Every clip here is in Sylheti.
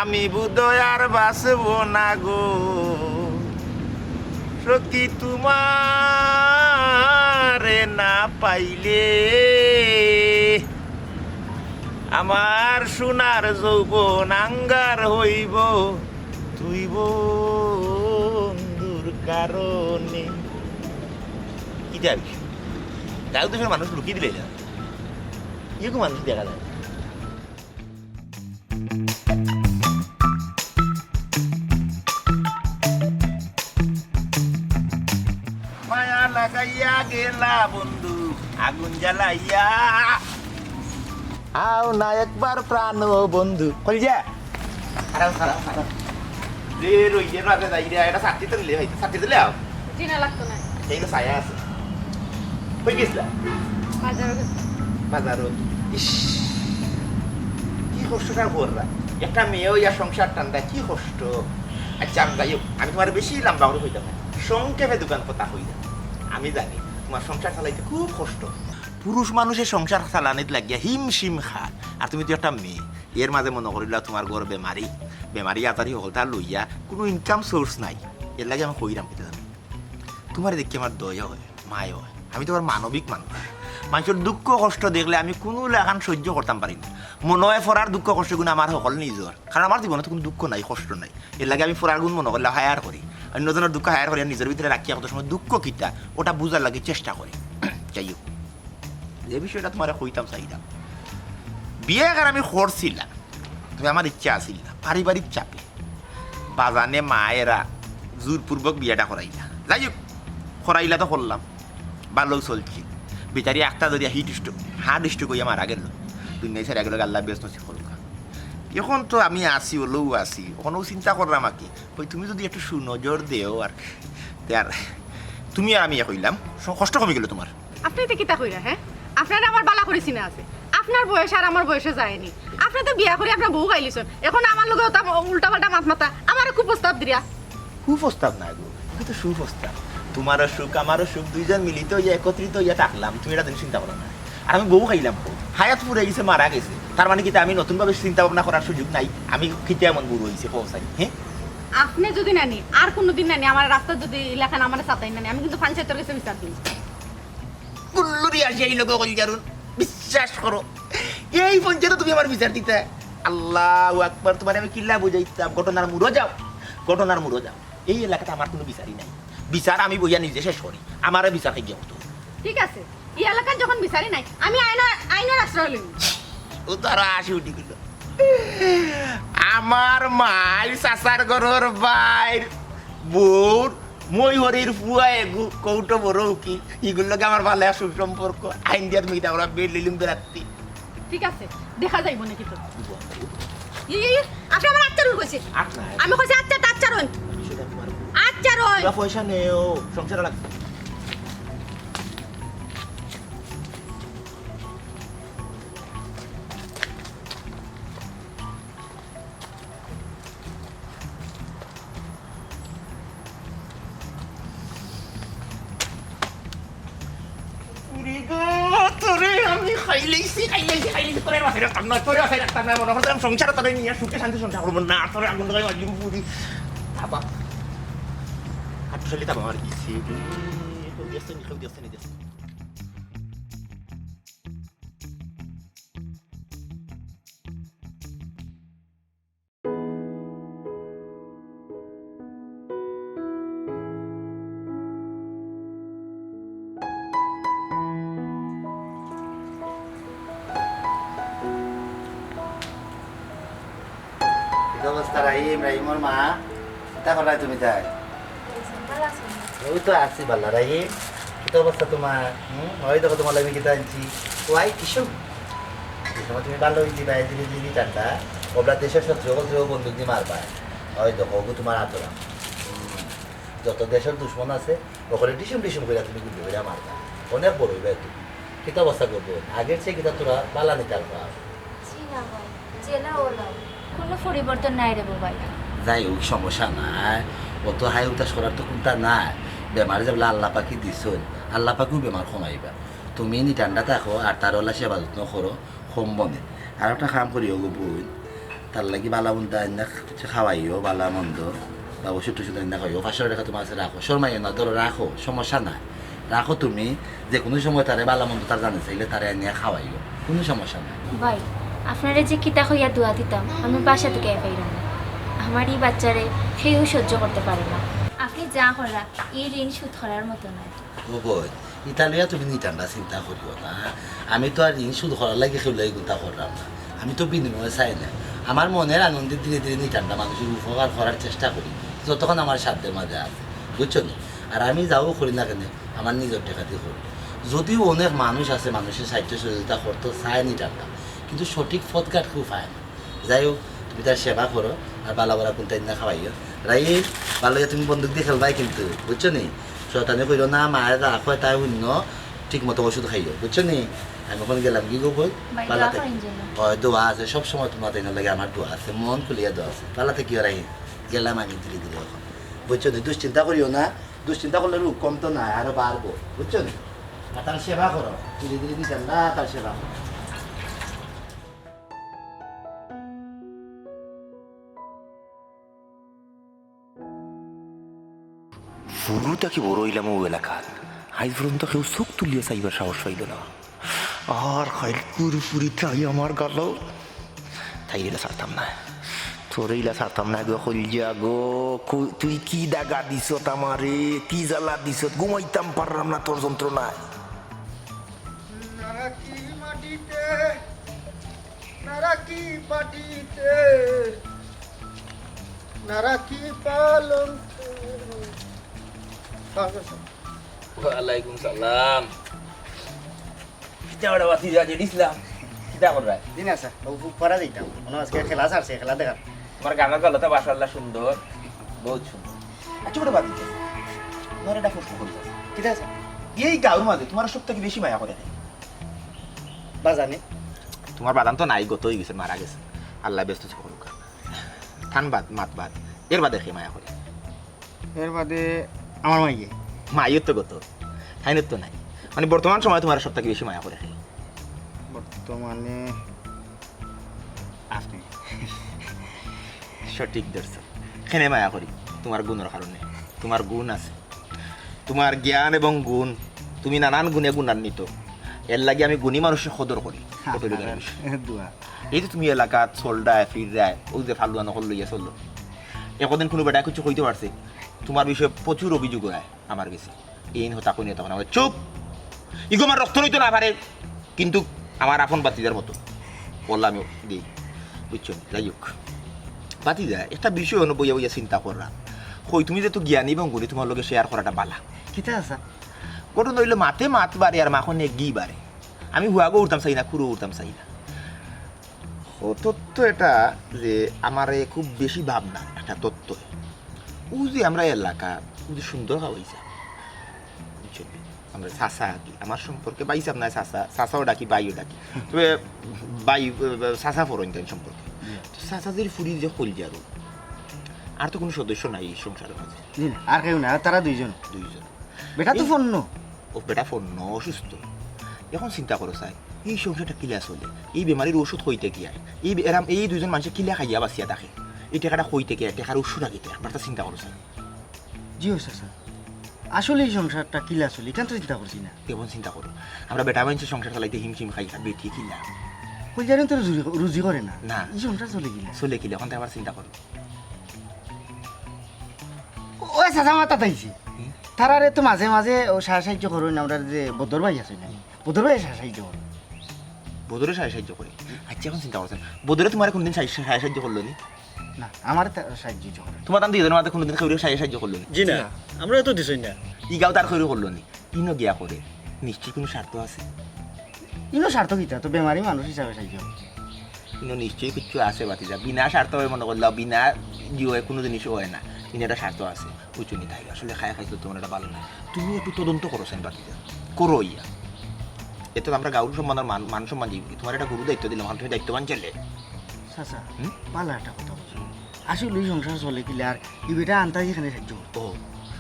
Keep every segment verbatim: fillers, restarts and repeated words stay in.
আমি বুধয় আর বাঁচব না গো, সখী তোমারে না পাইলে। আমার সোনার যৌবন আঙ্গার হইব, তুই বন্ধুর কারণে। কিতা হইছে? গাঁও দেশর মানুষ লুকিয়ে দিলে না, ইয়ে মানুষ দেখা যায়। মায়া লাগাইয়া গেলা বন্ধু, আগুন জ্বালাইয়া। আও না একবার প্রাণ বন্ধু। কই যা? খারাপ, খারাপ, খারাপ। রে, রইয়ের মাঝে যাই রে, এটা ছাতি তুললে হইতো, ছাতি তুলে আও। জি না, লাগতো না। এই তো ছায়া আছে। কই গেছিলা? বাজারো গেছি। বাজারো। ইস, কি কষ্টটা কররা। একটা মেয়ে হইয়া সংসার টান্দা, কি কষ্ট। আচ্ছা, আমি যাই হোক, আমি তোমার বেশি লম্বা করে কইতাম না। সংক্ষেপে দুখান কথা কইলাম। আমি জানি, তোমার সংসার চালাইতে খুব কষ্ট। পুরুষ মানুষের সংসার চালানিত লাগিয়া হিমশিম খার। আর তুমি তো একটা মেয়ে, এর মাঝে মনো করিলা তোমার ঘর বেমারি, বেমারি আজারি হকলতা লইয়া কোনো income source নাই। এর লাগি আমি কইরাম কিতা জানো? তোমারে দেখি আমার দয়া হয়, মায়া হয়। আমি তো আবার মানবিক মানুষ। মানুষের দুঃখ কষ্ট দেখলে আমি কোনো লাখান সহ্য করতাম পারি না। মনো হয় ফরার দুঃখ কষ্টগুন আমার হকল নিজর। কারণ আমার জীবনে তো কোনো দুঃখ নাই, কষ্ট নাই। এর লাগি আমি ফরারগুন মনো করলে হায়ার করি। অন্যজনের দুঃখ হায়ার করি, আর নিজের ভিতরে রাখিয়া কত সময় দুঃখ কিতা, ওটা বুঝার লাগি চেষ্টা করি। যাই হোক, যে বিষয়টা তোমারে কইতাম চাইলাম, বিয়া এখান আমি করছিলাম, তবে আমার ইচ্ছা আছিল না, পারিবারিক চাপে বাজানে মায়েরা জোরপূর্বক বিয়াটা করাইলা। যাই হোক, করাইলা তো করলাম, ভালো চলছে। বেচারি একটা ধরিয়া হিট স্ট্রোক, হার্ট স্ট্রোক হইয়া মারা গেল। দুনিয়া ছেড়ে গেল, আল্লাহ বেহেস্ত নসিব করুক। এখন তো আমি আছি, ওলেও আছি, ওখানেও চিন্তা করলাম আর কি। কই, তুমি যদি একটু সুনজর দেও আর, তে আর তুমি আর আমি এক হইলাম, স-, কষ্ট কমে গেল তোমার। আপনি তো কিতা কইরা, হ্যাঁ? আপনার আমার বালা করি চিনা আছে। আপনার বয়স আর আমার বয়সে যায়নি। আপনি তো বিয়া করি আপনার বউ খাইলিছন। এখন আমার লগে ওটা উল্টা পাল্টা মাত মাতা, আমারে কুপ্রস্তাব দিরা। কুপ্রস্তাব না গো, এটা তো সুপ্রস্তাব। তোমারও সুখ, আমারও সুখ, দুইজন মিলিত হইয়া, একত্রিত হইয়া থাকলাম, তুমি এটা তুমি চিন্তা করো না। আর আমি বউ খাইলাম, বউ। হায়াত ফুরে গেছে, মারা গেছে। তার মানে কিতা আমি নতুনভাবে চিন্তা ভাবনা করার সুযোগ নাই? আমি কিতা এমন বুড়ো হইছি, কও চাই, হ্যাঁ? আপনি যদি নানি, আর কোনোদিন নানি, আমার রাস্তা যদি এলাকান আমার সাথে নানি, আমি কিন্তু পঞ্চায়েতের কাছে বিচার দিই। কুল্লুরি আসি এই লোক কইল জারুন, বিশ্বাস করো, এই পঞ্চায়েতে তুমি আমার বিচার দিতে। আল্লাহু আকবার, তোমারে আমি কিল্লা বুঝাইতাম, ঘটনার মুড়ো যাও, ঘটনার মুড়ো যাও। এই এলাকাতে আমার কোনো বিচারই নাই, বিচার আমি বইয়া নিজে শেষ করি, আমারে বিচার খাইয়া হতো। ঠিক আছে, এই এলাকার যখন বিচারই নাই, আমি আইনর, আইনর আশ্রয় লইব। ও তারা আসি উঠি গেল। আমার মাই চাচার ঘরর বাইর বউর মই হরির ফুয়া এগু কৌটো বড় উকিল, ইগুর লগে আমার ভালো সুসম্পর্ক। আইন দিয়া তুমি কিতা করা, বেড লইলুম বেড়াত্তি। ঠিক আছে, দেখা যাইব নাকি তো। ইয়ে, ইয়ে, ইয়ে, আপনি আমার আচ্ছা রুল কইছে। আট না। আমি কইছি আচ্ছা, আচ্ছা রইন। সেটা তোমার আচ্ছা রইন। পুরা পয়সা নেও, সংসার লাগবে। উরে গো, তোরে আমি খাইলাইছি, খাইলাইছি, খাইলাইছি, তোরে বাঁচাই রাখতাম না, তোরে বাঁচাই রাখতাম না, মনে করতাম সংসার তোরে নিয়া সুখে শান্তি সংসার করবো না, তোরে আগুন লাগাই মারলিম পুরি। বাবা, কাট্টুশালী তা বাবার গেছি। কেউ দেখছে নি, কেউ দেখছে নি, দেখছে নি। কিতা অবস্থা রাহিম, রাহিমর মা? কিতা করায় তুমি তাই? ওই তো আছি বালা রাহিম। কিতা অবস্থা তোমার? হুম? ওই দেখো তোমার লাগি কিতা আনছি। ওয়াই কিসু? এই সময় তুমি ভালো হইছি ভাই, ধীরে ধীরে ঠান্ডা। ওবলা দেশের শত্রু, শত্রু বন্দুক দিয়ে মারবা। ওই দেখো, ওগু তোমার আতরা। হুম। যত দেশের দুশমন আছে, ওখানে ডিসুম ডিসুম করে তুমি গুলি করে মারবা। অনেক বড় হইবে তুমি। কিতা অবস্থা করবো? আগের চেয়ে কিতা তোরা বালা নিতে পারবা? জি না ভাই, জেলা ওলা। কোনো পরিবর্তন নাই রে বাবাই। যাই হোক, সমস্যা নাই। অত হাই হুতাশ করার তো কুন্তা নাই। বেমারে যেবলা আল্লাহ পাকি দিছইন, আল্লাহ পাকিও বেমার কমাইবা। তুমি নি ঠান্ডা থাকো, আর তার ওলা সেবা যত্ন করো, কম বনে। আর একটা কাম করি, ওগো বইন, তার লাগি বালা মন্দ আইনা কিছু খাওয়াইও, বালা মন্দ, বা ওষুধ টষুধ আইনা খাওয়াইও। পাঁচশো টেকা তুমার আছে, রাখো, শরমাইও না, ধরো, রাখো, সমস্যা নাই, রাখো। তুমি যে কুনু সময় তারে বালা মন্দ তার জানে চাইলে তারে আনিয়া খাওয়াইও, কুনু সমস্যা নাই। ভাই, আপনারে যে কিতা কইয়া দোয়া দিতাম, আমি বাসা থেকে পাইলাম না। আমার এই বাচ্চারে কেউ সহ্য করতে পারে না। আপনি যা করা, এই ঋণ শোধ করার মতো নয়। ও বইন, ইতা লইয়া তুমি নিতান্ডা চিন্তা করিও না। আমি তো আর ঋণ শোধ করার লাগি কেউ লাগি গুতা করলাম না। আমি তো বিনিময়ে চাই না। আমার মনের আনন্দে ধীরে ধীরে নিতান্ডা মানুষের উপকার করার চেষ্টা করি, যতক্ষণ আমার সাধ্যের মাঝে আছে, বুঝছো নি? আর আমি যাও করি না কেনে, আমার নিজের টেকা দি করি। যদিও অনেক মানুষ আছে মানুষের সাহায্য সহযোগিতা করতে চায় নিতান্ডা, কিন্তু সঠিক পথঘাট কেউ পায় না। যাই হোক, তুমি তার সেবা করো, আর বালা বালা কুন্তা ইন্না খাওয়াইও। রাইম, বালা অইয়া তুমি বন্দুক দি খেলবায় কিন্তু, বুঝছো নি? শয়তানি কইরো না, মায়ে যা কয় তাই হুনো, ঠিক মতো ওষুধ খাইও, বুঝছো নি? আমি অখন গেলাম গি গো বইন, ভাই, বালা দোয়া থাকি। করেন যেন। অয়, দোয়া আছে, সব সময় তুমার তাইনর লাগি আমার দোয়া আছে, মন খুলিয়া দোয়া আছে। বালা থাকিও রাইম, গেলাম আমি ধীরে ধীরে অখন। বুঝছো নি? দুশ্চিন্তা করিও না, দুশ্চিন্তা করলে রোগ কমতো নায়, আরো বাড়বো, বুঝছো নি? আর তার সেবা করো, ধীরে ধীরে দিতাম না, তার সেবা করো। হুরু থাকি বড় অইলাম অউ এলাকাত, আইজ পর্যন্ত কেউ চোখ তুলিয়া চাইবার সাহস পাইল না। আর কাইল পুরোপুরি তাই আমার গালো, তাইরে ইলা ছাড়তাম না, তোরে ইলা ছাড়তাম না গো কইলজা গো। কু-, তুই কি দাগা দিছত আমারে, কি জ্বালা দিছত, ঘুমাইতাম পারলাম না তোর যন্ত্রণায়। নারাকি মাটিতে, নারাকি মাটিতে, নারাকি পালঙ্কে। ওয়ালাইকুম সালাম। কিতা ওটা বাতি যা জেডিসলাম। কিতা কররায়? জি না স্যার, ও পড়া যাইতাম। মনে আজকে খেলা ছাড়ছে, খেলা দেখার। তোমার গানর গলাটা মাশাআল্লাহ সুন্দর, বহুত সুন্দর। আচ্ছা, ওটা বাদ দিতে। তোমার একটা প্রশ্ন করি যাচ্ছি। কিতা স্যার? এই গাঁওর মাঝে তোমার সব থাকি বেশি মায়া করে কে? বাজানে। তোমার বাজান তো নাই, গত অই গেছে, মারা গেছে। আল্লাহ ব্যস্ত করুক। থান বাদ, মাত বাদ। এর বাদে কে মায়া করে? এর বাদে আমার মাইয়ে। মাইও তো গত, তাইনও তো নাই। মানে বর্তমান সময়ে তোমার সব থাকি বেশি মায়া করে কে? বর্তমানে আপনি। সঠিক ধরছো। কেনে মায়া করি? তোমার গুণর কারণে। তোমার গুণ আছে। তোমার জ্ঞান এবং গুণ, তুমি নানান গুণে গুণান্বিত। এর লাগি আমি গুণী মানুষরে কদর করি। কত বিঘা মানুষ। দোয়া। এই যে তুমি এলাকাত চলরায়, ফিররায়, অউ যে ফালুয়া নকল লইয়া চলো। একদিন কুনু বেটায় কিছু কইতে পারছে? তোমার বিষয়ে প্রচুর অভিযোগ অয় আমার গেছে। এইন হতা কইনি তখন আমার চুপ। ইগু আমার রক্ত লইতো না পারে, কিন্তু আমার আপন বাতিজার মতো। বললাম আমি দেই, বুঝছো? যাই হোক, বাতিজা, একটা বিষয় অনো বইয়া বইয়া চিন্তা কররা। কই, তুমি যেহেতু জ্ঞানী এবং গুণী, তোমার লগে শেয়ার করাটা বালা। কিতা আছে? ঘটনা অইলো, মাতে মাত বাড়ে আর মাখনে ঘি বাড়ে। আমি হুয়াগো উঠতাম চাই না, খুরো উঠতাম চাই না। ও তত্ত্ব এটা যে আমারে খুব বেশি ভাবনা একটা তত্ত্ব। ও যে আমরা এলাকা, ও যে সুন্দর খাওয়াইছে। বুঝছেন? আমরা চাচা আর কি, আমার সম্পর্কে ভাই সাহেব না, চাচা, চাচাও ডাকি, ভাইও ডাকি। তবে ভাই, আহ, চাচা ফরইন তাই সম্পর্কে। তো চাচা যে ফুরি যে কইলজা রোগ, আর তো কুনু সদস্য নাই এই সংসারের মাঝে। জি না, আর কেউ না, আর তারা দুইজন। দুইজন। বেটা তো এই ফন্নু। ও বেটা ফন্নু, অসুস্থ। এখন চিন্তা করো চাই, এই সংসারটা কিলা চলে? এই বেমারির ওষুধ কই থাকি আয়? এই বে-, এরাম, এই দুইজন মানষে কিলা খাইয়া বাঁচিয়া থাকে? এই টেকাটা কই থাকি আয়? টেকার উৎসটা কিতা? একবার তা চিন্তা করো চাই। জি অয় চাচা, আসলে এই সংসারটা কিলা চলে, ইখান তো চিন্তা করছি না। কেমন চিন্তা করো? আমরা বেটা মানষে সংসার চালাইতে হিমশিম খাই, আর বেটি কিলা? কইলজারে তো রুজি, রুজি করে না। না। এই সংসার চলে কিলা? চলে কিলা? এখন তো আবার চিন্তা করো। ওই চাচা মাত আইছে। হুম? তারারে তো মাঝে মাঝে ও সাহায্য সাহায্য করইন, আমরার যে বদর ভাই আছে না, বদর ভাই সাহায্য সাহায্য করইন। বদরে সাহায্য সাহায্য করে? আচ্ছা, এখন চিন্তা করছেন, বদরে তোমারে কোনদিন সাহায্য, সাহায্য সাহায্য করলো নি? না, আমারে তো সাহায্য সাহায্য করে। তোমার তান দুইজনের মাঝে কোনদিন কেউ সাহায্য সাহায্য করলো নি? জি না। জি না। আমরা তো দিছই না। ই গাঁও তার কেউ করলো নি? ইনো গিয়া করে, নিশ্চয়ই কুনু স্বার্থ আছে। ইনো স্বার্থ কিতা? তো বেমারি মানুষ হিসাবে সাহায্য। ইনো নিশ্চয়ই কিচ্ছু আছে বাতিজা। বিনা স্বার্থ অয় মনে করলাও, বিনা জিওয়ে কুনু জিনিস অয় না। ইনো একটা স্বার্থ আছে। বুঝছো নি তাই? আসলে খায়া খাইছো তোমার এটা ভালো না। তুমি একটু তদন্ত করো সেন বাতিজা। করো ইয়া। এতে তো আমরা গাঁওর সম্মান আর মান, মান সম্মান যাইব। তোমার একটা গুরু দায়িত্ব দিলাম, তুমি দায়িত্ববান ছেলে। চাচা, হুম? ভালা একটা কথা বলছো। আসলে এই সংসার চলে কিলা আর ই বেটা আনতা যেখানে সাহায্য করে। ও,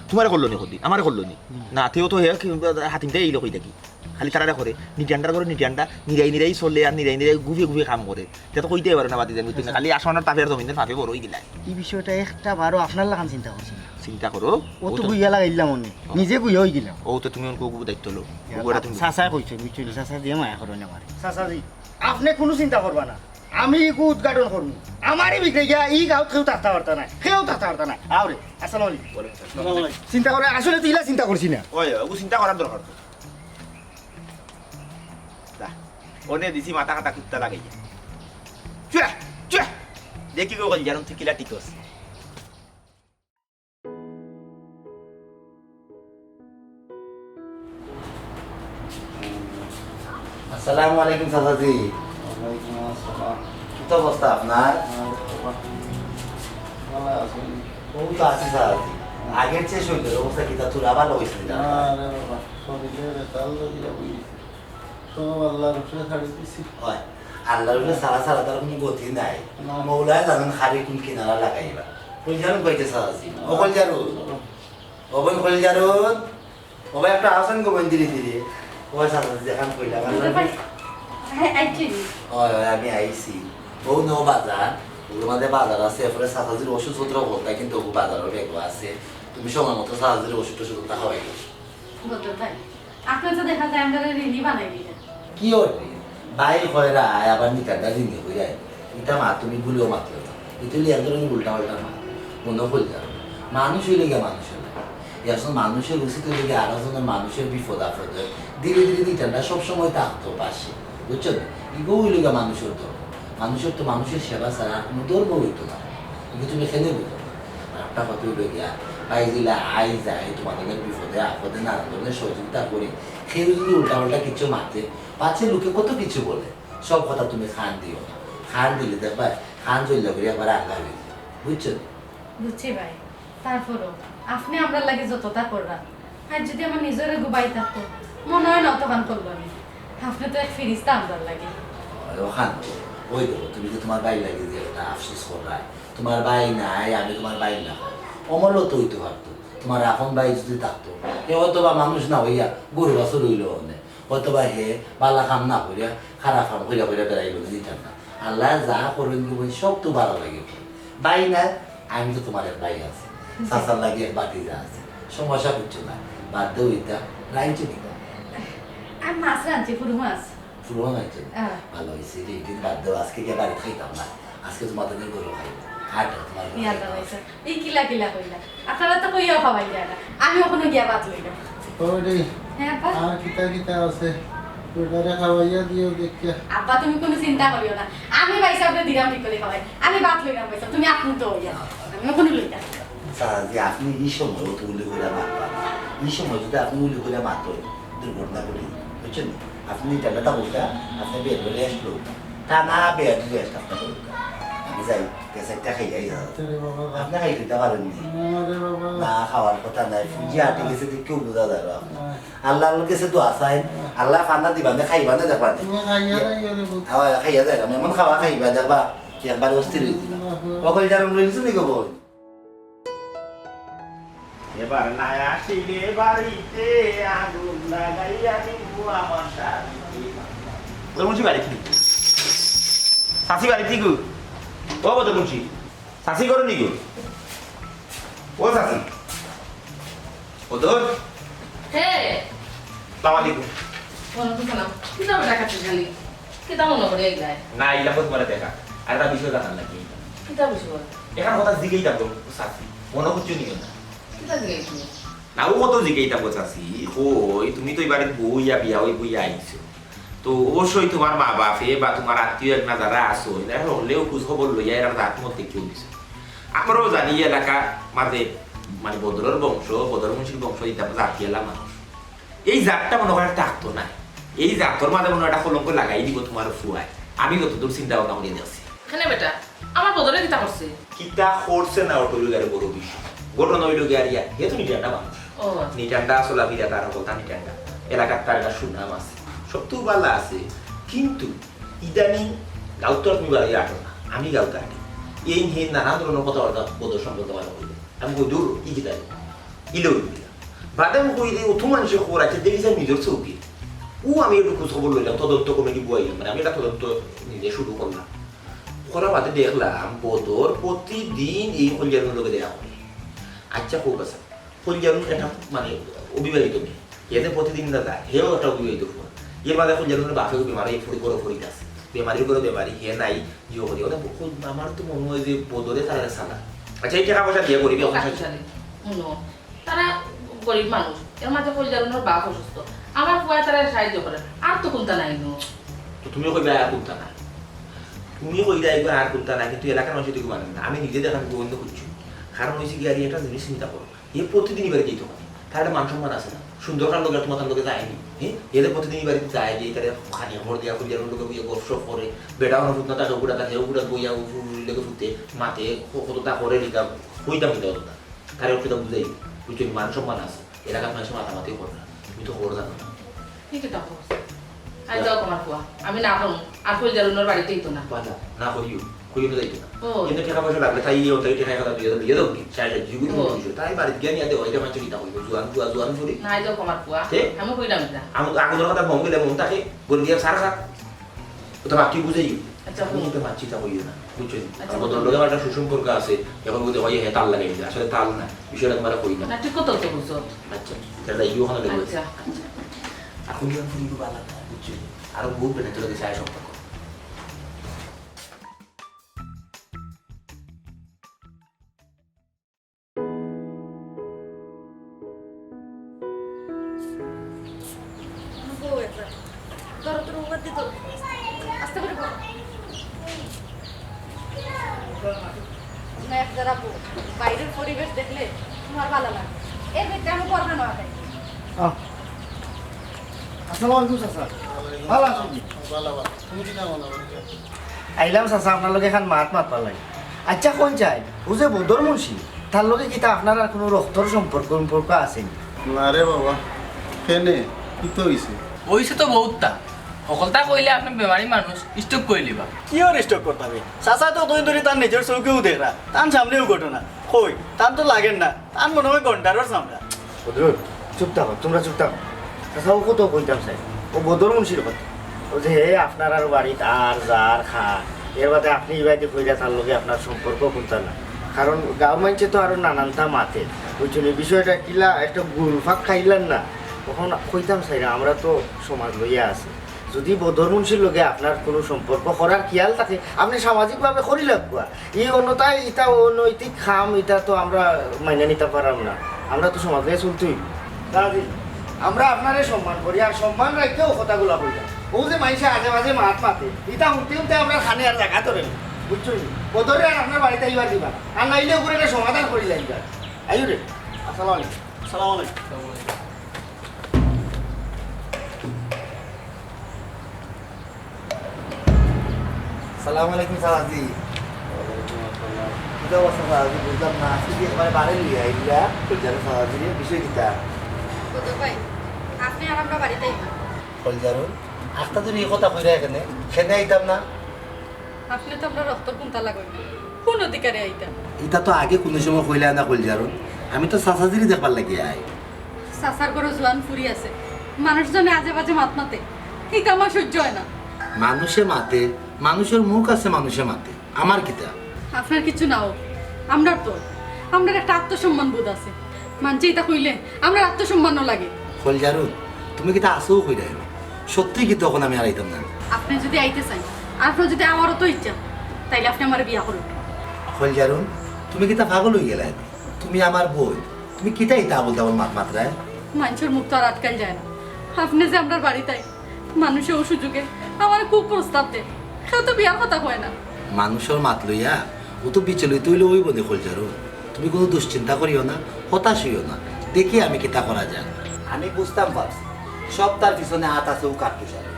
তুমারে করলো নি কদিন, আমারে করলো নি। না, তেও তো হে কি, হাতিমটা এই লোকই দেখি। খালি তারারে করে, নিটান্ডার করে নিটান্ডা, নিরাই নিরাই চলে আর নিরাই নিরাই গুফে গুফে কাম করে। তে তো কইতে পারে না বাতি যাবি, তুই না খালি আসমানর তাপে আর জমিনর তাপে বড় অই গেলা। এই বিষয়টা একটা বারও আপনার লাখান চিন্তা করছি না। চিন্তা করো। ও তো গুইয়া লাগাইলাম অনে, নিজে গুইয়া অই গেলাম। ও তো তুমি অনকু দায়িত্ব লো। চাচায় কইছইন, বুঝছইন, চাচা দিয়ে মায়া করইন আমারে। চাচা জি, আপনে কুনু চিন্তা করবা না, আমি ইগু উদ্ঘাটন করমু। আমারে বিক্রে গিয়া ই গাঁওত কেউ থাকতা পারতা নায়, কেউ থাকতা পারতা নায়। আও রে, আসসালামু আলাইকুম। ওয়ালাইকুম আসসালাম। চিন্তা করে, আসলে তো ইলা চিন্তা করছি না। ওই, ওই, ও চিন্তা করার দরকার তো। যা, অনে দিছি মাথা কাটা কুত্তা লাগাইয়া। চুয়া, চুয়া। দেখি গো, কইল জানো তুই কিলা টিকস। আসসালামু আলাইকুম চাচাজি। ওয়ালাইকুম আসসালাম। কিতা অবস্থা আপনার? আর বাবা, ভালা আছইন? ও তো আছি চাচাজি। আগের চেয়ে শরীরের অবস্থা কিতা থুড়া ভালা অইছে না? না রে বাবা, শরীরে বেতাল ধরিয়া বইছে। সব আল্লাহর উপরে ছাড়ি দিছি। অয়, আল্লাহর উপরে ছাড়া ছাড়া তার কুনু গতি নাই। না। মৌলায় জানইন খালি কুন কিনারা লাগাইবা। কইল জারুন কইতে চাচাজি। ও কইল জারুন। ও বইন কইল জারুন। ও ভাই, একটা আছেন গো বইন ধীরে ধীরে। ও চাচাজি, যেখান কইলা, ও ভাই, হ্যাঁ, আইছি। অয়, অয়, আমি আইছি। ও নো বাজার, ওর মাঝে বাজার আছে, এরপরে চাচাজির ওষুধপত্র বলতে কিন্তু ও বাজারও বেগও আছে। তুমি সময় মতো চাচাজির ওষুধ টষুধ ওটা খাওয়াই। বদর ভাই, আপনি তো দেখা যায় আমরা ঋণী বানাই দিলেন। কি ওর ঋণ? ভাই কইরা আয়, আবার নিতান্ডা ঋণী কইরা আয়। ইটা মা, তুমি ভুলেও মাতিও না। ইটা হইলে এক ধরনের উল্টা পাল্টা মা। মনে হইল যাবে। মানুষ হইলে গিয়া মানুষ হইলে। এখন মানুষের উচিত হইলে গিয়া আর একজনের মানুষের বিপদ আপদে ধীরে ধীরে নিতান্ডা সবসময় থাকতো পাশে। বুঝছো না? ইগো হইল গিয়া মানুষের ধর্ম। মানুষের তো মানুষের সেবা ছাড়া আর কোনো ধর্ম হইতো না। কিন্তু তুমি এখানে বুঝো না। আর একটা কথা হইল গিয়া, ভাই দিলা আই যায়, তোমাদের বিপদে আপদে নানা ধরনের সহযোগিতা করি। কেউ যদি উল্টাপাল্টা কিছু মাতে, পাছে লোকে কত কিছু বলে। সব কথা তুমি খান দিও না। খান দিলে দেখবা, খান চললে করি একবার আলগা হয়ে যায়। বুঝছো? বুঝছি ভাই, তারপরও আপনি আমরার লাগি যতটা কররা, আর যদি আমার নিজের গুবাই থাকতো, মনে হয় না অতখান করলো আমি। আপনি তো এক ফিরিস্তা আমরার লাগি। ওখান, ওই দেখো, তুমি তো তোমার ভাই লাগি যে একটা আফসোস কররায়, তোমার ভাই নাই, আমি তোমার ভাই না। অমরও তো হইতে পারতো, তোমার আপন ভাই যদি থাকতো, হে হয়তো বা মানুষ না হইয়া গরু বাছুর হইল অনে, হয়তো বা হে বালা কাম না করিয়া খারাপ কাম করিয়া করিয়া বেড়াইল, দিতাম না। আল্লাহ যা করেন দিব, সব তো ভালা লাগে। ভাই না, আমি তো তোমার এক ভাই আছে, চাচার লাগি এক ভাতিজা আছে, সমস্যা কিচ্ছু না। বাদ দেও ইতা, রাইনছো কিতা? আমি মাছ রানছি, পুরু মাছ। পুরু মাছ রানছো? হ্যাঁ। ভালা হইছে, এই দিন বাদ দেও, আজকে গিয়া বাড়ি খাইতাম না, আজকে তোমাদের গরু খাইব। খাটো তোমার গরু ইয়া খাইতাম। আল্লাহ হইছে। এই কিলা কিলা কইলা? আপনারা তো কইয়াও খাওয়াই যায় না। আমি ওখানে গিয়া ভাত লইলাম। ওরে, হ্যাঁ, আব্বা? আর কিতা কিতা আছে? ওটারে খাওয়াইয়া দিও দেখিয়া। আব্বা, তুমি কোনো চিন্তা করিও না। আমি ভাই সাহেবরে দিলাম ঠিক করে খাওয়াই। আমি ভাত লইলাম ভাই সাহেব। তুমি আপনি তো হইয়া। আমি ওখানে লইলাম। চাচাজি, আপনি এই সময় অত উলি করে মাতবা না। এই সময় যদি আপনি উলি করে মাতইন, দুর্ঘটনা ঘটে, বুঝছেন? আপনি নিতান্ডা তা বলতা, আপনি বেড রেস্ট লউক। তা না বেড রেস্ট আপনার লউক। আমি যাই, গ্যাস একটা খাই যাই, চাচাজি। আরে বাবা। আপনি খাই দিতে পারেননি। না রে বাবা। না, খাওয়ার কথা নাই। ফুজি আটে গেছে, দেখে কেউ বোঝা যায় না। না। আল্লাহর কাছে দোয়া চাই। আল্লাহ ফান্না দিবা না, খাইবা না, দেখবা না। তুমি খাইয়া যাইও রে বাবা। খাওয়া খাইয়া যায়, আমি এমন খাওয়া খাইবা, দেখবা, একবার অস্থির হয়ে দিবা। না, না। অকল যার রইল শুনি গো বল। এবার না আসিলে বাড়িতে আগুন লাগাইয়া দিব আমার শাড়িতে। বদর মুন্সি বাড়িত নি? চাচি বাড়িত নি গো? ও বদর মুন্সি, চাচি ঘরো নি গো? ও চাচি, বদর। হে। সালাম আলাইকুম। ওয়ালাইকুম সালাম। কিতা বেটা কাছে খালি? কিতা মনে করে আইলায়? না, আইলাম তোমারে দেখা। আর একটা বিষয় জানার লাগি। কিতা বিষয়? এখান কথা জিগাইতাম তো, চাচি। মনে করছো নিও না। কিতা জিগাইছো? না, ও কত জিগাইতাম গো, চাচি। কই, তুমি তো এবারে বউ ইয়া বিয়া ওই বউ ইয়া আইছো। তো অবশ্যই তোমার মা বাপে বা তোমার আত্মীয় এক না যারা আছো, এরা হলেও খোঁজ খবর লইয়া এরা জাত মত দেখিও দিছো। আমরাও জানি এই এলাকা মাঝে, মানে, বদরর বংশ, বদর মুন্সির বংশ, এটা জাতিওয়ালা মানুষ। এই জাতটা মনে হয় আর থাকতো না। এই জাতর মাঝে মনে হয় একটা কলঙ্ক লাগাই দিব তোমার ফুয়ায়। আমি যতদূর চিন্তা ভাবনা করিয়া দেখছি। এখানে বেটা, আমার বদরে কিতা করছে? কিতা করছে না, ওটা হইল গিয়া বড় বিষয়। ঘটনা হইল গিয়া আর ইয়া, হে তো নিটান্ডা মানুষ। ও। নিটান্ডা চলাফিরা তার কথা নিটান্ডা। এলাকার তার একটা সুনাম আছে। সব তো ভালা আছে। কিন্তু ইদানিং গাঁওত তো তুমি বাড়ি আটো না, আমি গাঁওত আটি। এই হে নানা ধরনের কথাবার্তা বদর সম্পর্কে ভালো বলবে। আমি কই, "দূর, ই কিতা?" Elo oil. বাদে আমি কই যে, "অত মানষে খবর আছে, দেখি যে নিজর চউখে।" ও আমি একটু খোঁজ খবর লইলাম, তদন্ত কমিটি বওয়াইলাম, মানে আমি একটা তদন্ত নিজে শুরু করলাম। করার বাদে দেখলাম, বদর প্রতিদিন এই কইলজারুনর লগে দেখা করে। আচ্ছা, খুব আছে। কইলজারুন একটা, মানে, অবিবাহিত মেয়ে। এতে প্রতিদিন না যায়, হেও একটা অবিবাহিত ফুয়া। এর বাদে কইলজারুনর বাপেও বেমারি, ফুড়ি বড় ফুড়ি আছে। বেমারির ঘরো বেমারি, হে নাই, ইয়ে করি। ওটা খুব, আমার তো মনে হয় যে বদরে তারা সালা। আচ্ছা, এই টেকা পয়সা দিয়া করি, ও এখন কাকি সাথে। শালি, হুনো, তারা গরিব মানুষ, এর মাঝে কইলজারুনর বাপ অসুস্থ। আমার ফুয়ায় তারা সাহায্য করে, আর তো কুন্তা নাই নু। তো তুমি কইবা আর কুন্তা নাই? তুমি কইবা একবার আর কুন্তা নাই, কিন্তু এলাকার মানুষ এটুকু মানেন না। আমি নিজে দেখান অন্য কিছু। কারণ হইছে কি, আর একটা জিনিস চিন্তা করো, এ প্রতিদিনই বাড়িত যাইতো না। তার একটা মান সম্মান আছে না? সুন্দর কার লগে আর তোমার তার লগে যায়নি। হ্যাঁ, এদের প্রতিদিনই বাড়িত যায়, যে তারা খানি খবর দিয়া, কইলজারুনর লগে বইয়া গপশপ করে, বেটা হনো ফুটনা তাকে উগুড়া থাকে, উগুড়া বইয়া উগুড়ি লগে ফুটে, মাতে ক-, কতটা করে নিতাম, কইতাম কিন্তু অতটা। তারে ওর কথা বুঝাই, বুঝছো, মান সম্মান আছে। এলাকার মানুষে মাতামাতি করে না। তুমি তো খবর জানো না। ঠিক আছে, খবর। আই যাও তোমার ফুয়া, আমি না করমু। আর কইলজারুনর বাড়িত যাইতো না। বালা, না করিও, কইও তো যাইতো না। ও। কিন্তু টেকা পয়সা লাগলে তাই ইয়ে ওটাই টেকা কথা দিয়ে দিয়ে দাও কি? চাই চাই, জীবন ও। মনে হইছে। তাই বাড়িত গিয়া নিয়ে দেওয়া, এটা মানষে কিতা কইবো? জোয়ান ফুয়া, জোয়ান ফুড়ি। না, আই যাও তোমার ফুয়া। তে? আমি কইলাম না। আমি আগুনের কথা মন গেলে মন থাকে, বলি দিয়ে সার খা। ওটা বাকি বুঝাই। আচ্ছা, তুমি হুম। তো মাতছি তা কইও না, বুঝছো নি? আচ্ছা, আর বদর হুম। লগে আমার একটা সুসম্পর্ক আছে, এখন বুঝে কইয়ে হে তাল লাগাই দিলে, আসলে তাল না, বিষয়টা তোমার কই না। না, ঠিক কথা তো বুঝছো। আচ্ছা, তাহলে ইয়ে ওখানে লেগে আচ্ছা, আচ্ছা। এখন যখন ফুলগুলো আলাদা, বুঝছো নি? আরো বহুত বেটার লগে চায় সম্পর্ক। বউ একবার। ধরো, তোর উপাধি ধরো। আস্তে করে বলো। না, এক যারা বউ, বাইরের পরিবেশ দেখলে তোমার ভালো লাগে। এর ভিতরে আমি করবে না, ভাই। আহ। আসসালামু আলাইকুম, চাচা। ভালো আছেন? ভালো, ভালো। তুমি কি না ভালো আছো? আইলাম চাচা, আপনার লগে এখান মাত মাতবার লাগি। আচ্ছা, কোন চাই? ও যে বদর মুন্সি, তার লগে কিতা আপনার আর কোনো রক্তর সম্পর্ক, সম্পর্ক আছে নি? না রে বাবা, কেনে? কি তো হইছে? হইছে তো বহুতটা। হকলতা কইলে আপনি বেমারি মানুষ, স্ট্রোক কইলিবা। কি আর স্ট্রোক করতে হবে? চাচা তো দুই ধরে তার নিজের চোখেও দেখরা, তার সামনেও ঘটনা। কই, তার তো লাগেন না, তার মনে হয় গন্ডারর চামড়া। বদরুল, চুপ থাকো, তোমরা চুপ থাকো। চাচা, ও কত কইতাম চাই, ও বদর মুন্সির কথা। ও যে হে আপনার আর বাড়িত আর যার খার, এর বাদে আপনি ইবাদি কইরা তার লগে আপনার সম্পর্ক করতা না। কারণ গাঁও মানষে তো আরো নানানতা মাতে, বুঝছো নি? বিষয়টা কিলা একটা গুলফাক খাইলেন না, তখন কইতাম চাই না, আমরা তো সমাজ লইয়া আছি। যদি বদর মুন্সির লগে আপনার কোনো সম্পর্ক করার খেয়াল থাকে, আপনি সামাজিকভাবে করি লাগবা। এই অন্যথায় ইটা অনৈতিক কাম, ইটা তো আমরা মাইনা নিতাম পারাম না। আমরা তো সমাজ লইয়া চলতে হইব। দাদি, আমরা আপনারে সম্মান করি, আর সম্মান রাখিয়াও কথাগুলা কইলাম। ও যে মাইনষে আজে বাজে মাত মাতে, ইটা হুনতে হুনতে আমরা খানে আর জাগা ধরে না, বুঝছো নি? বদররে আর আপনার বাড়িত আইবার দিবা, আর নাইলে ওগুলো একটা সমাধান করি লাগবা। আইও রে। আসসালামু আলাইকুম। আসসালামু আলাইকুম। সালাম আলাইকুম চাচাজি। ওয়ালাইকুম আসসালাম। কি অবস্থা চাচাজি? বুঝলাম না, আজকে কি একবারে বাড়ি লইয়া আইলা? জানো চাচাজি, বিষয় কিতা? বদর ভাই, আপনি আর আমরা বাড়িত আইবা। কইলজারুন, আখতা তুমি এই কথা কইরা এখানে, খেনে আইতাম না। আপনি তো আমরা রক্তর কুন্তা লাগইন, কোন অধিকারে আইতাম? ইটা তো আগে কোনো সময় কইলা না কইলজারুন, আমি তো চাচাজিরে দেখবার লাগি আই। চাচার ঘরো জোয়ান ফুরি আছে, মানুষজনে আজে বাজে মাত মাতে, ইটা আমার সহ্য হয় না। মানুষে মাতে, মানুষের মুখ আছে, মানুষে মাতে, আমার কিতা? আপনার কিছু না হোক, আমরার তো, আমরার একটা আত্মসম্মান বোধ আছে। মানষে ইতা কইলে আমরার আত্মসম্মানও লাগে। কইলজারুন, তুমি কিতা আছো কইরায়? সত্যি কি তখন আমি আর আইতাম না? আপনি যদি আইতে চান, আর আপনার যদি আমারও তো ইচ্ছা, তাইলে আপনি আমার বিয়া করুন। কইলজারুন, তুমি কিতা পাগল হয়ে গেলে? তুমি আমার বউ, তুমি কিতা ইতা আবল তাবল মাত মাতরায়? মানুষের মুখ তো আর আটকাল যায় না। আপনি যে আমরার বাড়িত আইন, মানুষে ও সুযোগে আমার খুব প্রস্তাব দেয়, কেউ তো বিয়ার কথা কয় না। মানুষের মাত লইয়া ও তো বিচলিত হইলে ওই বনে কইলজারুন। তুমি কোনো দুশ্চিন্তা করিও না, হতাশ হইও না, দেখি আমি কিতা করা যায়। আমি বুঝতাম পারছি, সব তার পিছনে হাত আছে ও কার্টুস আলী।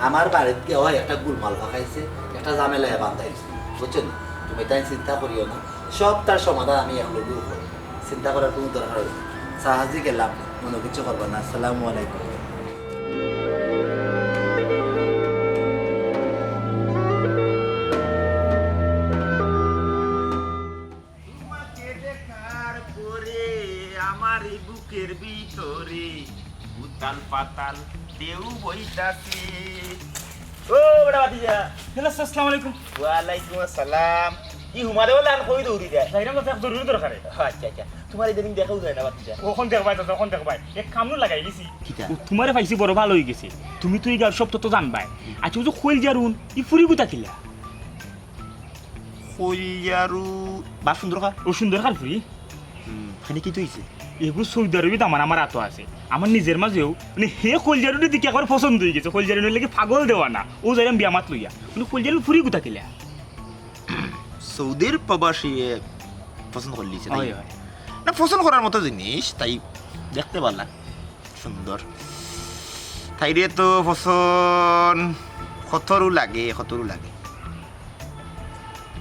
আমার বাড়িত গিয়া হয় একটা গুলমাল ফাঁকাইছে, একটা ঝামেলায় বান্ধাইছে, বুঝছো নি? তুমি তাই চিন্তা করিও না, সব তার সমাধান আমি একলগেও করব। চিন্তা করার কোনো দরকার হইল না। চাচাজি গেলাম, মনে কিছু করবা না। আসসালামু আলাইকুম। তোমাকে দেখার পরে আমার ঢেউ বইতাছে। ও বেটা ভাতিজা। হ্যালো, আসসালামু আলাইকুম। ওয়ালাইকুম আসসালাম। কি হুমারে বলে আর কই দৌড়ি যায়? যাইরাম তো এক জরুরি দরকারে। আচ্ছা, আচ্ছা। তুমারে ইদানিং দেখাউ যায় না ভাতিজা। অখন দেখবায় তো, অখন দেখবায়। এক কামনু লাগাই দিছি। কিতা? ও তুমারে পাইছি, বড় ভালা অইগেছে। তুমি তো ই গাউর সব তথ্য জানবায়। আচ্ছা, ও যে কইলজার হুন, ই ফুরি গুতা কিলা? কইলজার হুন, বা সুন্দর খা। ও সুন্দর খার ফুরি। হুম, খানি কিতা অইছে? এগু সৌদি আরবি দামান আমার আতো আছে। আমার নিজর মাজেউ, মানে, হে কইলজার হুনরে দেখি একবার পছন্দ অইগেছে। কইলজার হুনর লাগি পাগল দেওয়ানা। অউ যাইরাম বিয়া মাত লইয়া। মানে, কইলজার হুন ফুরি গুতা কিলা? সৌদির প্রবাসীয়ে পছন্দ করিলিছে, তাই? অয়, অয়। না, পছন্দ করার মতো জিনিস, তাই দেখতে ভালা। সুন্দর। তাইরে তো পছন্দ কতরু লাগে, কতরু লাগে।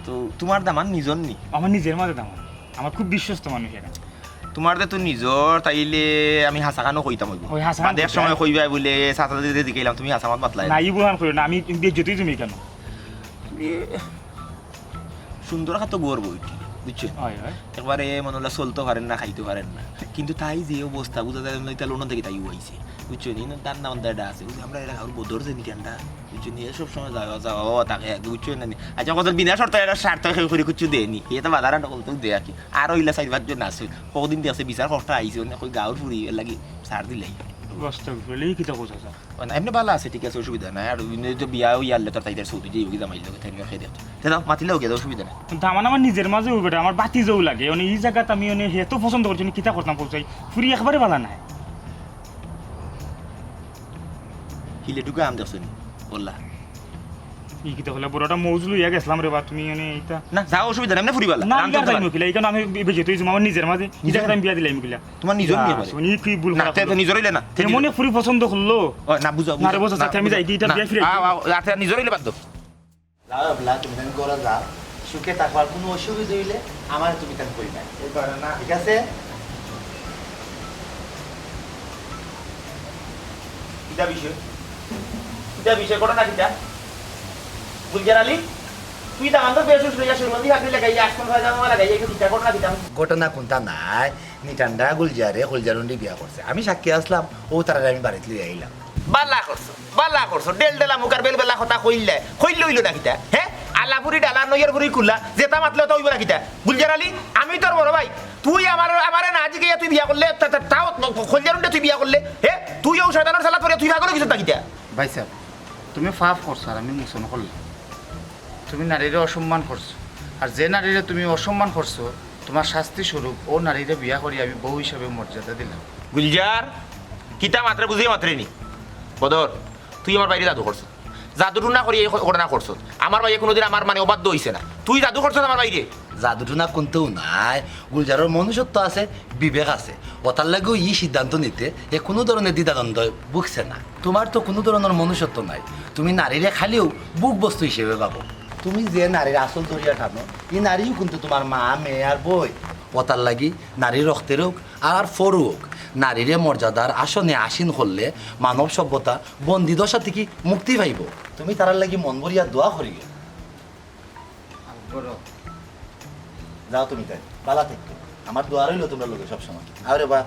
তো তুমার দামান নিজর নি? আমার নিজর মাজে দামান। আমার খুব বিশ্বস্ত মানুষ এরা। তুমার যে তো নিজর, তাইলে আমি হাছা খানো কইতাম অইবো। অয়, হাছা খান বাদে এক কইতায়। সময় কইবায় বুলে, চাচা দিদি দিকে এলাম, তুমি হাছা মাত মাতলায়। না, ই বুহান কইও না, আমি বেইজ্জত অই যাইমু কেনে? এ, সুন্দর খাতো গর বইটি, বুঝছো? অয়, অয়। একবারে মনে অইলে চলতো পারের না, খাইতো পারের না। কিন্তু তাই যে অবস্থা, বুঝা যায় না, ইতা লন্ডন থাকি তাইউ আইছে। বুঝছো নি? তার নাম দাদা আছে। বুঝছো, আমরা এরা কাউর বদর যে নি ঠান্ডা। বুঝছো নি? সব সময় যাওয়া, যাওয়া, ও তাকে, বুঝছো না নি? আচ্ছা, কত বিনা শর্ত এরা স্বার্থ কেউ করি কিচ্ছু দেয়নি। এ তো বাজার আন্ডা বলতেও দেয় আর কি। আরো ইলা চাইর পাঁচজন আছে। কদিন দেখছে বিচার কষ্ট আইছে, অনে কই গাউর ফুরি এর লাগি ছাড় দিলাই। কষ্ট করলে কিতা কথা, স্যার? ও না, এমনে ভালা আছে, ঠিক আছে, অসুবিধা নাই। আর এমনে তো বিয়া অইয়া আনলে তোর তাইদের সৌদি যাইবো কি জামাইর লগে, তাই নিয়ে খেয়ে দেখতো। তে দাও, মাতিলেও গেলে অসুবিধা নাই। কিন্তু আমার, আমার নিজর মাজেউ বেটা, আমার ভাতিজাউ লাগে। মানে, ই জাগাত আমি, মানে, হে তো পছন্দ করছে, আমি কিতা করতাম কও চাই? ফুরি একবারে ভালা নায়। হিলে ঢুকে আম দেখছো নি? বললা। ই কিতা কইলা? বড়টা মৌজ লইয়া গেছলাম রে বা, তুমি মানে ইতা না, যাও, অসুবিধা নাই, এমনে ফুরি ভালা। না, রাম আমি আর তো যাইমু কিলা, ইখান আমি বে-, বেইজ্জত অইমু, আমার নিজর মাজে। ই নিজর? জাগাত আমি বিয়া দিলাইমু কিলা? তুমার নিজর না, নিয়ে পারে। শুনি কি ভুল না, খারাপ তে তো করলাম। নিজর অইলে না, তে এমনে নিজর। ফুরি পছন্দ করলো। ও, না, বুঝাও, না রে, বুঝাও, বুঝাও, না, আচ্ছা, আমি যাই, ইটা না, বিয়া ফিরাই আও, দিই। আও, আচ্ছা, নিজর অইলে বাদ দাও। যাও, এবলা, তুমি তান ঘরো যাও। সুখে থাকবার কুনু অসুবিধা অইলে আমারে তুমি তান কইবায়। এই পারে না। ঠিক আছে? কিতা বিষয়? কিতা বিষয়? ঘটনা কিতা? গুলজার আলী, তুই তো আমাদের বেশ উঠলে যা শুরু করলি, আপনি লাগাই, আজকাল হয় না, আমার লাগাই, একটু কিতা ঘটনা কিতা? ঘটনা কুনতা নাই, নিটান্ডা গুলজারে, গুলজার উন্ডি বিয়া করছে। আমি সাক্ষী আছলাম, অউ তারারে আমি বাড়িত লইয়া আইলাম। বালা করছো, বালা করছো। ডেল ডেলা মুখার বেল বেলা কথা কইলে, কইলে অইলো না কিতা? হে? আলা ফুরি ডালা, নইয়ার ফুরি কুলা, যেতা মাতলে অতা অইবো না কিতা? গুলজার আলী, আমি তোর বড় ভাই। তুই আমার, আমারে না জিগাইয়া তুই বিয়া করলে, তা, তা, তাও গুলজার উন্ডে তুই বিয়া করলে, হে? তুই অউ শয়তানর সালাত পড়িয়া তুই পাগল অইগেছস না কিতা? ভাইসাব, তুমি পাপ করছো আর আমি মোচন করলাম। তুমি নারীরে অসম্মান করছো, আর যে নারীরে তুমি অসম্মান করছো, তুমার শাস্তি স্বরূপ অউ নারীরে বিয়া করি আমি বউ হিসাবে মর্যাদা দিলাম। গুলজার, কিতা মাতরে বুঝিয়া মাতরে নি? বদর, তুই আমার ভাইরে জাদু করছস। জাদু টুনা করি এই ঘটনা করছস। আমার ভাইয়ে কুনুদিন আমার মানে অবাধ্য অইছে না। তুই জাদু করছস আমার ভাইরে। জাদু টুনা কুন্তাউ নায়, গুলজারর মনুষ্যত্ব আছে, বিবেক আছে। অতার লাগিউ ই সিদ্ধান্ত নিতে হে কুনু ধরনের দ্বিধাদ্বন্দ্ব ভুগছে না। তুমার তো কুনু ধরনের মনুষ্যত্ব নাই, তুমি নারীরে খালিউ ভোগ বস্তু হিসেবে ভাবো। তুমি যে নারীর আঁচল ধরিয়া টানো, ই নারীউ কিন্তু তুমার মা, মেয়ে আর বইন। অতার লাগি নারী রক্তের অউক আর ফরু অউক, নারীরে মর্যাদার আসনে আসীন করলে মানব সভ্যতা বন্দিদশা থাকি মুক্তি পাইবো। তুমি তারার লাগি মন ভরিয়া দোয়া করিও। যাও তুমি তাই, বালা থাইক্কো। আমার দোয়া রইলো তুমরার লগে সবসময়। আও রে বা।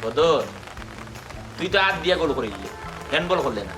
বদর, তুই তো আত দিয়া গোল করিলে, হ্যান্ডবল করলে না।